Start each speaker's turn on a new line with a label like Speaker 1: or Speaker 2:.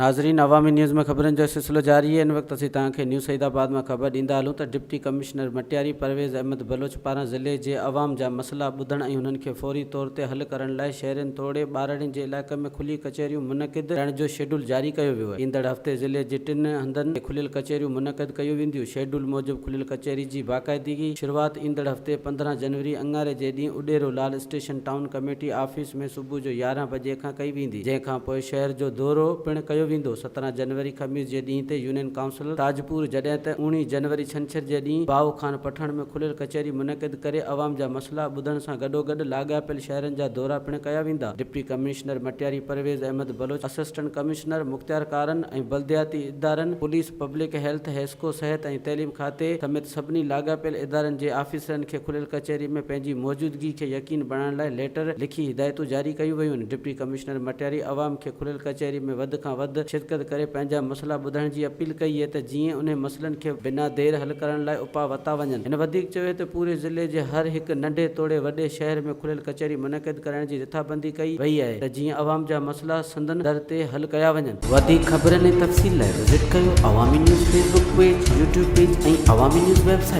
Speaker 1: ناظرين عوامي نيوز ۾ خبرن جو سلسلو جاري آهي ان وقت اسين توهان کي نيو سعيد آباد مان خبر ڏيندا هلون ته ڊپٽي ڪمشنر مٽياري پرويز احمد بلوچ پاران ضلعي جي عوام جا مسئلا ٻڌڻ ۽ انهن کي فوري طور تي حل ڪرڻ لاء شهرين توڙي ٻارڙين جي علائقن ۾ کلي ڪچهريون منعقد ڪرڻ جو شيڊول جاري ڪيو ويو آهي ايندڙ هفتي ضلعي جي ٽن هنڌن تي کليل ڪچهريون منعقد ڪيون وينديون شيڊول موجب کليل ڪچهري جي باقاعدگي شروعات ايندڙ هفتي 15 جنوري اڱاري جي ڏينهن Udero Lal station town committee office ۾ صبح جو 11 بجي کان ڪئي ويندي. جنهن کان پوء شهر جو دورو پڻ ڪيو ويندو. 17 جنوري خميس جي ڏينهن تي يونين ڪائونسل تاجپور جڏهن ته اوڻيهه جنوري ڇنڇر جي ڏينهن باهو خان پٺاڻ ۾ کليل ڪچهري منعقد ڪري عوام جا مسئلا ٻڌڻ سان گڏوگڏ لاڳاپيل شهرن جا دورا پڻ ڪيا ويندا. Deputy commissioner Matiari Parvez Ahmed Baloch, assistant commissioner, مختيارڪارن ۽ بلدياتي ادارن، پوليس، پبلڪ هيلٿ، حيسڪو، صحت ۽ تعليم کاتي سميت سڀني لاڳاپيل ادارن جي آفيسرن کي کليل ڪچهري ۾ پنهنجي موجودگي کي يقين بڻائڻ لاء ليٽر لکي هدايتون جاري ڪيون ويون آهن. ڊپٽي ڪمشنر مٽياري عوام کي کليل ڪچهري ۾ وڌ کان وڌ شرڪت ڪري پنهنجا مسئلا ٻڌائڻ جي اپيل ڪئي اهي ته جيئن انهي مسئلن کي بنا دير حل ڪرڻ لاء اپاء ورتا وڃن. هن وڌيڪ چيو ته پوري ضلعي جي هر هڪ ننڍي توڙي وڏي شهر ۾ کليل ڪچهري منعقد ڪرائڻ جي رٿابندي ڪئي وئي آهي ته جيئن عوام جا مسئلا سندن در تي حل ڪيا وڃن. وڌيڪ خبرن ۽ تفصيل لاء وزٽ ڪيو Awami news Facebook page, YouTube page ۽ Awami news website.